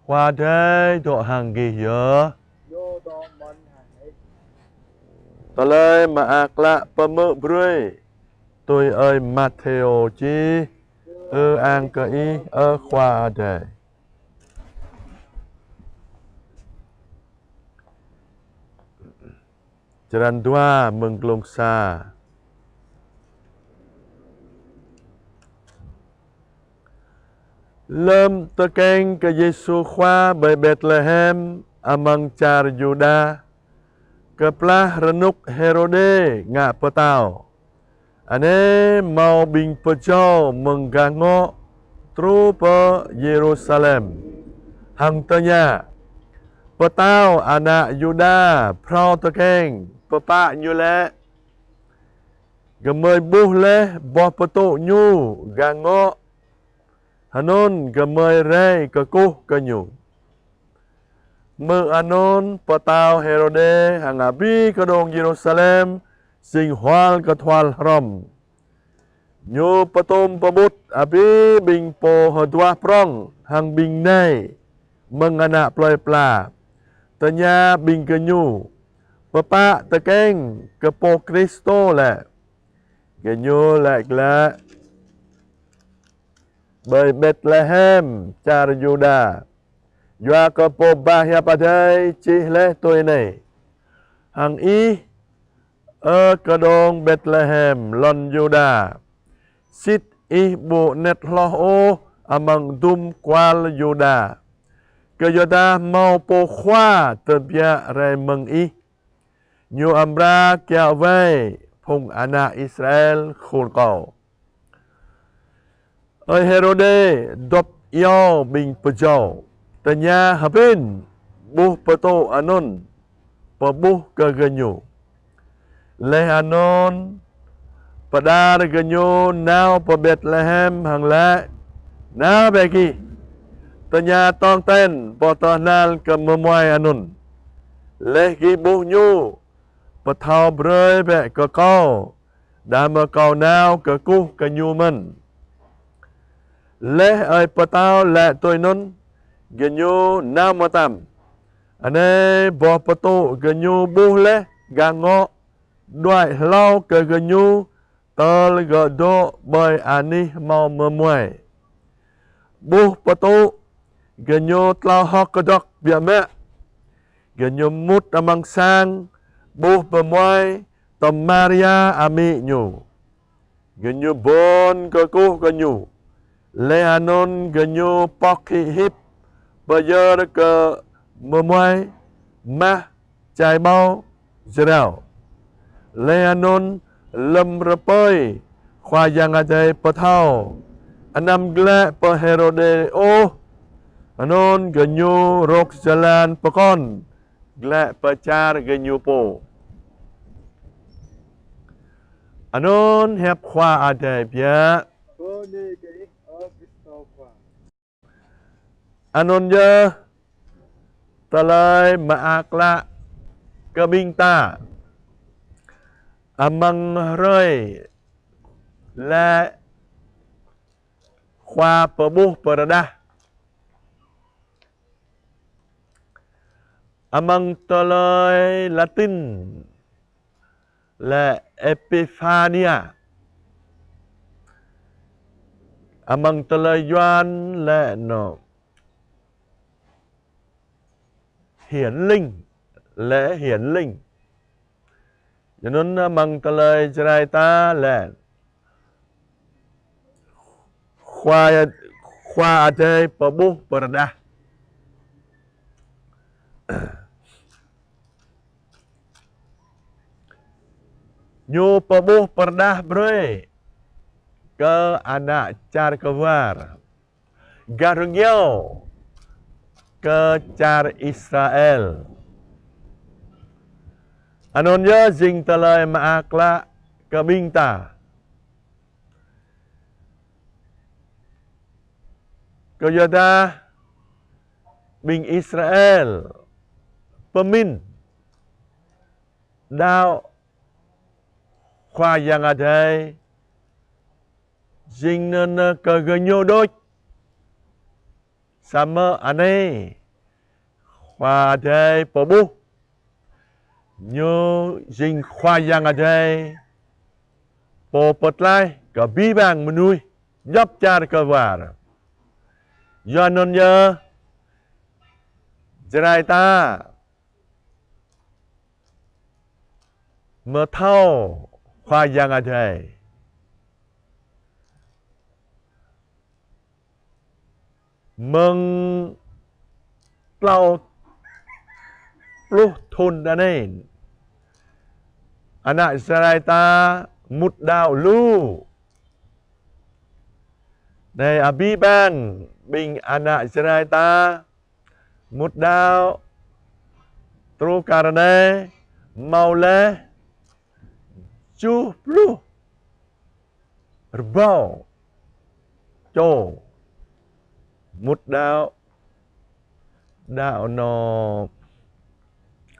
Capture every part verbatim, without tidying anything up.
Khua Adai dŏ hăng gih yơh. Tơlơi Mơak Klă pơhmư̆ brơi tui ơi Matthêô čih. Ư-ang kơ Ih, ơ Khua Adai. Črăn dua mơ̆ng glông sa. Lơm tơkeng kơ Yêsu Khua ƀơi Betlehem amăng čar Yuđa, kơplah rơnŭk Hêrôdê ngă pơtao, anai hmâo ƀing pơjâo mơ̆ng gah ngŏ truh pơ Yêrusalem hăng tơña: Pơtao ană Yuđa phrâo tơkeng pơpă ñu lĕ? Gơmơi ƀuh laih boh pơtŭ ñu gah ngŏ, hơnŭn gơmơi rai kơkuh kơ ñu. Hmư̆ anŭn, pơtao Hêrôdê hăng abih kơđông Yêrusalem jing hual kơthual hrŏm. Ñu pơtum pơƀut abih ƀing pô hơduah prŏng hăng ƀing nai mơ̆ng ană plơi pla, tơña ƀing gơñu: Pơpă tơkeng kơ Pô Kristô lĕ? Gơñu laĭ glaĭ: Ƀơi Betlehem čar Yuđa, yua kơ Pô Ba Hiăp Adai čih laih tui anai: Hăng ih, ơ kơđông Betlehem lŏn Yuđa, sĭt ih ƀu anet hloh ôh amăng dum kual Yuđa, kơyuadah hmâo Pô Khua tơbiă rai mơ̆ng ih. Ñu amra kiaŏ wai phung ană Israel khul kâo. Ơi Hêrôdê dŏp iâu ƀing pơjâo, tơña hơbĭn ƀuh pơtŭ anŭn pơƀuh kơ gơñu. Laih anŭn pơđar gơñu nao pơ Betlehem hăng laĭ: Nao bĕ gih, tơña tong ten boh tơhnal kơ mơmuai anŭn. Laih gih ƀuh ñu, pơthâo brơi bĕ kơ kâo, đah mơ̆ kâo nao kơkuh kơ ñu mơ̆n. Laih ơi pơtao laĭ tui anŭn, gơñu nao mơtam. Anai boh pơtŭ gơñu ƀuh laih gah ngŏ, đuaĭ hlâo kơ gơñu tơl gơ̆ dŏ ƀơi anih hmâo mơmuai. Ƀuh pơtŭ, gơñu tlao hơ̆k kơdơ̆k biă mă. Gơñu mŭt amăng sang, ƀuh mơmuai tŏm Maria amĭ ñu. Gơñu bon kơkuh kơ ñu. Laih anŭn gơñu pŏk hĭ hip pơyơr kơ mơmuai, mah, čai ƀâo, jrao. Laih anŭn lơm rơpơi Khua Yang Adai pơthâo, anăm glaĭ pơ Hêrôdê ôh. Anŭn gơñu rŏk jơlan pơkŏn glaĭ pơ čar gơñu pô. Anŭn hiăp Khua Adai biă. Bơni kơ Ih, ơ Kristô Khua. Anŭn yơh tơlơi mơak klă kơ ƀing ta amăng hrơi lĕ Khua pơƀuh pơrơđah. Amăng tơlơi Latin lĕ Epifania. Amăng tơlơi Yuan lĕ anŏ hiển linh, lễ hiển linh. Yua anŭn amăng tơlơi Jrai ta lĕ Khua, Khua Adai pơƀuh pơrơđah. Ñu pơƀuh pơrơđah brơi kơ ană čar kơwar, gah rơngiao kơ čar Israel. Anŭn yơh jing tơlơi mơak klă kơ ƀing ta. Kơyuadah ƀing Israel pơmĭn đaŏ Khua Yang Adai jing anŭn kơ gơñu đôč. Samơ̆ anai Khua Adai pơƀuh, ñu jing Khua Yang Adai, pô pơtlaih kơ abih bang mơnuih djŏp čar kơwar. Yua anŭn yơh, Jrai ta mơ̆ thâo Khua Yang Adai. Mơ̆ng klâo pluh thŭn anai, ană Jrai ta mŭt đaŏ lu. Anai abih bang ƀing ană Jrai ta mŭt đaŏ truh kơ anai hmâo laih tơjuh pluh rơbâo čô mŭt đaŏ, đaŏ nao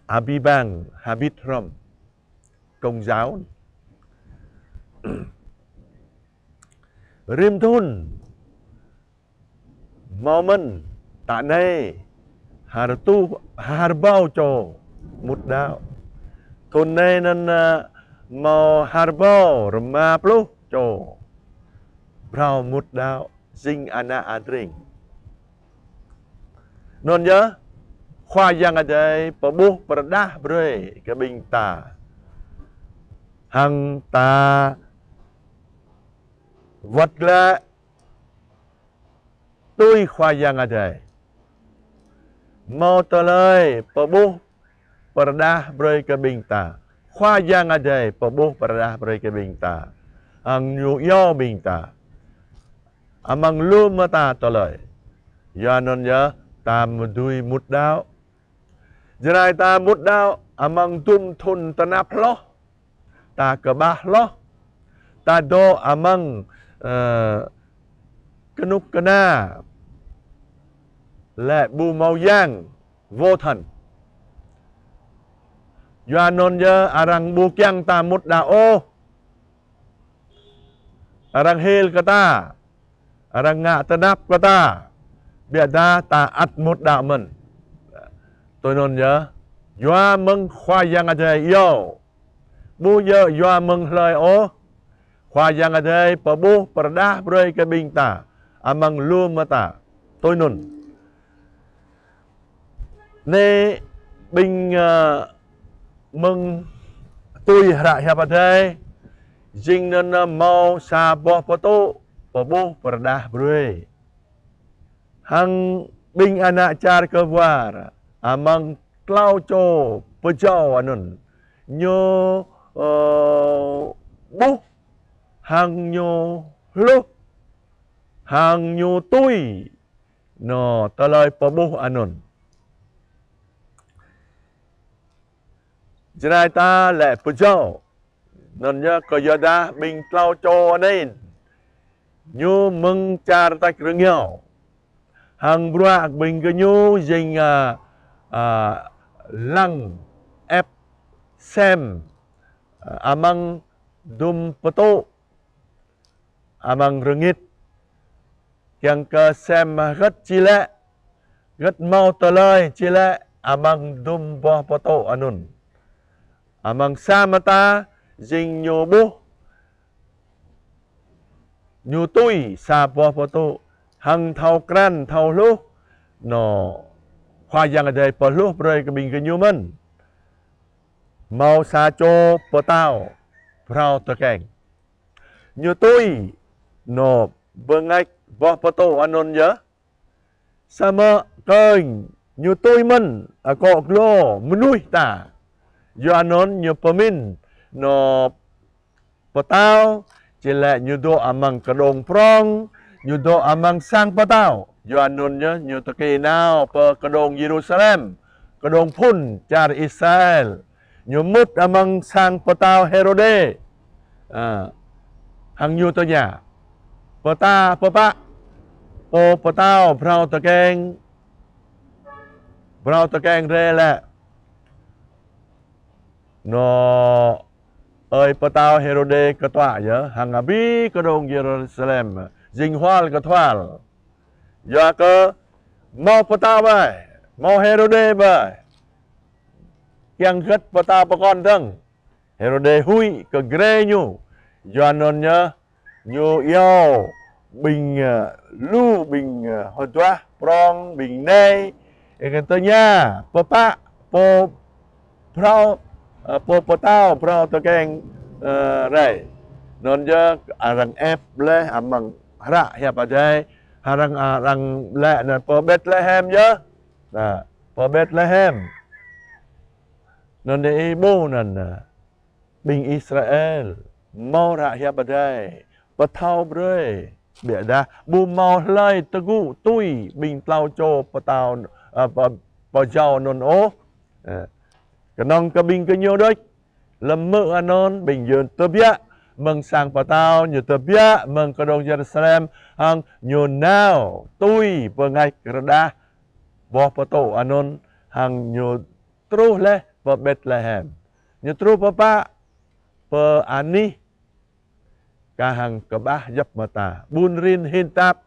abih bang hơbĭt hrŏm Công giáo. Rĭm thŭn hmâo mơ̆n, ta anai ha rơtuh, ha rơbâo čô mŭt đaŏ. Thŭn anai anŭn, ơ, hmâo ha rơbâo rơma pluh čô phrâo mŭt đaŏ, jing ană adring. Anŭn yơh, Khua Yang Adai pơƀuh pơrơđah brơi kơ ƀing ta. Hăng ta wơ̆t glaĭ tui Khua Yang Adai. Hmâo tơlơi pơƀuh pơrơđah brơi kơ ƀing ta. Khua Yang Adai pơƀuh pơrơđah brơi kơ ƀing ta. Hăng ñu iâu ƀing ta amăng lu mơta tơlơi. Yua anŭn yơh, ta mơ̆ dưi mŭt đaŏ. Jrai ta mŭt đaŏ amăng dŭm thŭn tơnap hloh. Ta kơƀah hloh. Ta dŏ amăng, ơ, kơnuk kơna lĕ ƀu hmâo yang, vô thần. Yua anŭn yơh arăng ƀu kiăng ta mŭt đaŏ ôh. Arăng hil kơ ta, arăng ngă tơnap kơ ta, biă dah ta ăt mŭt đaŏ mơ̆n. Tui anŭn yơh, yua mơ̆ng Khua Yang Adai iâu. Ƀu djơ̆ yua mơ̆ng hlơi ôh. Khua Yang Adai pơƀuh pơrơđah brơi kơ ƀing ta amăng lu mơta. Tui anŭn. Anai ƀing, ơ, mơ̆ng tui hră hiăp Adai, jing anŭn hmâo sa boh pơtŭ pơƀuh pơrơđah brơi. Hăng ƀing ană čar kơwar amăng klâo čô pơjâo anŭn, ñu, ơ, ƀuh hăng ñu hluh hăng ñu tui nao tơlơi pơƀuh anŭn. Jrai ta lĕ pơjâo. Anŭn yơh kơ yua dah ƀing klâo čô anai ñu mơ̆ng čar tač rơngiao. Hăng bruă ƀing gơñu jing, ơ, ơ, lăng ĕp sem, ơ, amăng dŭm pơtŭ, amăng rơngit. Kiăng kơ sem hơget či lĕ, hơget hmâo tơlơi či lĕ amăng dŭm boh pơtŭ anŭn. Amăng sa mơta jing ñu ƀuh, ñu tui sa boh pơtŭ, hăng thâo krăn, thâo hluh, nao Khua Yang Adai pơhluh brơi kơ ƀing gơñu mơ̆n. Hmâo sa čô pơtao phrâo tơkeng. Ñu tui nao bơngač boh pơtŭ anŭn yơh. Samơ̆ kơnh ñu tui mơ̆n akŏ glô mơnuih ta. Yua anŭn ñu pơmĭn nao pơtao, či lĕ ñu dŏ amăng kơđông prŏng, ñu dŏ amăng sang pơtao. Yua anŭn yơh ñu tơkĭ nao pơ kơđông Yêrusalem, kơđông phŭn čar Israel. Ñu mŭt amăng sang pơtao Hêrôdê. Ơ, hăng ñu tơña: Pơtao, pơpă, pô pơtao phrâo tơkeng, phrâo tơkeng rai lĕ? Nao ơi pơtao Hêrôdê kơtuă yơh, hăng abih kơđông Yêrusalem jing hual kơthual. Yua kơ hmâo pơtao ƀai, hmâo Hêrôdê ƀai. Kiăng hơget pơtao pơkŏn dơ̆ng. Hêrôdê huĭ kơ grê ñu. Yua anŭn yơh, ñu iâu ƀing, ơ, lu ƀing, ơ, hơduah prŏng, ƀing nai, ơ, kơ tơña, pơpă, pô phrâo, ơ, pô pơtao phrâo tơkeng, ơ, rai. Anŭn yơh arăng ĕp laih amăng hră hiăp Adai, arăng, arăng laĭ anŭn pơ Betlehem yơh. Anŭn, pơ Betlehem. Anŭn dêh ih ƀuh anŭn, anŭn. Ƀing Israel, hmâo hră hiăp Adai, pơthâo brơi. Biă dah, ƀu hmâo hlơi tơgŭ tui ƀing klâo čô pơtao, ơ, pơ-, pơjâo anŭn ôh. Ơ, kơnơ̆ng kơ ƀing gơñu đôč. Lơ̆m hmư̆ anŭn, ƀing gơñu tơbiă mơ̆ng sang pơtao, ñu tơbiă mơ̆ng kơđông Yêrusalem, hăng ñu nao tui pơngač rơđah boh pơtŭ anŭn, hăng ñu truh laih pơ Betlehem. Ñu truh pơpă? Pơ anih kah hăng kơƀah djŏp mơta. Ƀun rin hin tap.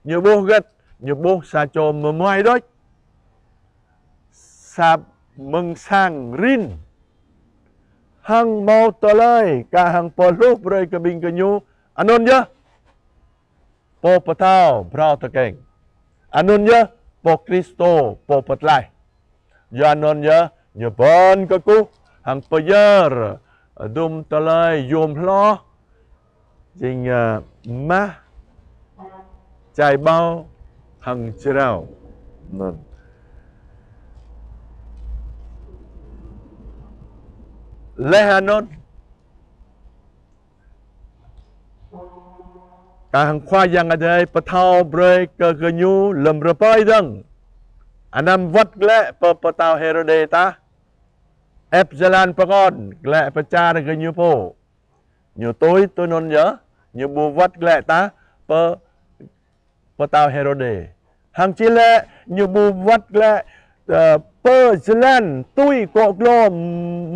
Ñu ƀuh hơget? Ñu ƀuh sa čô mơmuai đôč. Sa mơ̆ng sang rin. Hăng hmâo tơlơi kah hăng pơhluh brơi kơ ƀing gơñu. Anŭn yơh pô pơtao phrâo tơkeng. Anŭn yơh pô Kristô, pô pơtlaih. Yua anŭn yơh, ñu pơ̆n kơkuh hăng pơyơr, ơ, dŭm tơlơi yôm hloh, jing, ơ, mah, čai ƀâo, hăng jrao. Anŭn. Laih anŭn, kah hăng Khua Yang Adai pơthâo brơi kơ gơñu lơ̆m rơpơi dơ̆ng. Anăm wơ̆t glaĭ pơ pơtao Hêrôdê tah. Ĕp jơlan pơkŏn glaĭ pơ čar gơñu pô. Ñu tui tui anŭn yơh, ñu ƀu wơ̆t glaĭ tah pơ pơtao Hêrôdê. Hăng či lĕ ñu ƀu wơ̆t glaĭ, ơ, pơ jơlan tui akŏ glô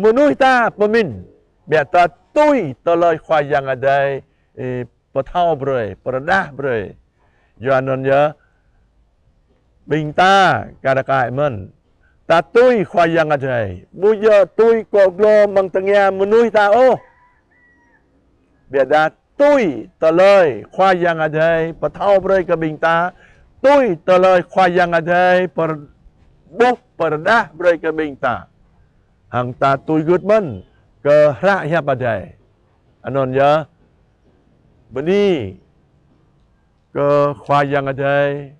mơnuih ta pơmĭn. Biă ta tui tơlơi Khua Yang Adai, ơ, pơthâo brơi, pơrơđah brơi. Yua anŭn yơh, ƀing ta kar kaĭ mơ̆n. Ta tui Khua Yang Adai. Ƀu djơ̆ tui akŏ glô mơ̆ng tơngia mơnuih ta ôh. Biă dah tui tơlơi Khua Yang Adai pơthâo brơi kơ ƀing ta, tui tơlơi Khua Yang Adai pơr-, ƀuh pơrơđah brơi kơ ƀing ta. Hăng ta tui gưt mơ̆n kơ hră hiăp Adai. Anŭn yơh, bơni kơ Khua Yang Adai.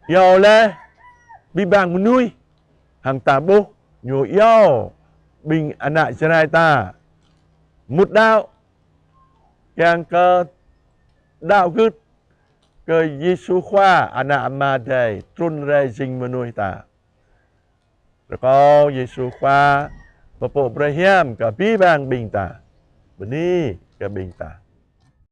Iâu laih abih bang mơnuih, hăng ta ƀuh ñu iâu ƀing ană Jrai ta mŭt đaŏ, kiăng kơ đaŏ gưt kơ Yêsu Khua, Ană Ama Adai, trŭn rai jing mơnuih ta. Rơkâo Yêsu Khua pơpŭ brơi hiam kơ abih bang ƀing ta. Bơni kơ ƀing ta.